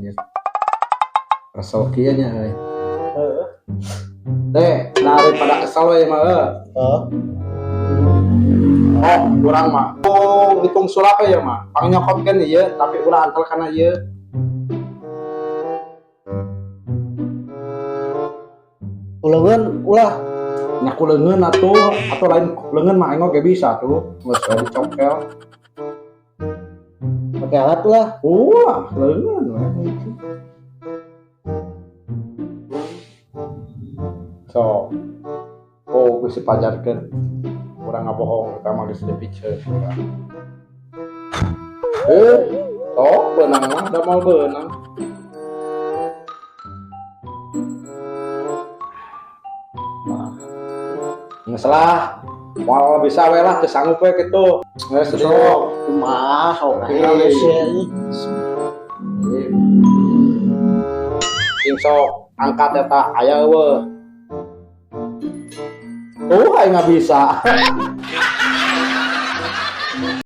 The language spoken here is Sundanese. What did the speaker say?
Anjir. Kesel kieu nya euy. Heeh. Teh, daripada kesel we mah euy. Heeh. Oh, urang mah. Oh, ngitung sulap ya mah. Pangnyokotkeun ieu, tapi ulah antel kana ieu. Uleungeun ulah. Nya ku leungeun atuh, atau lain leungeun mah engok ge bisa tuh. Geus we dicokel. Pakai alat ulah. Ulah, leungeun we. So, oh geus dipajarkeun. Urang ngabohong, eta mah geus dipiceun urang. Eh, sok beunang mah, da moal beunang. Nah, geus lah, moal bisa we lah, teu sanggup we kitu. Geus Sok, kumaha sok hese. Sing sok angkat eta aya eueuh. Tuh aing nggak bisa.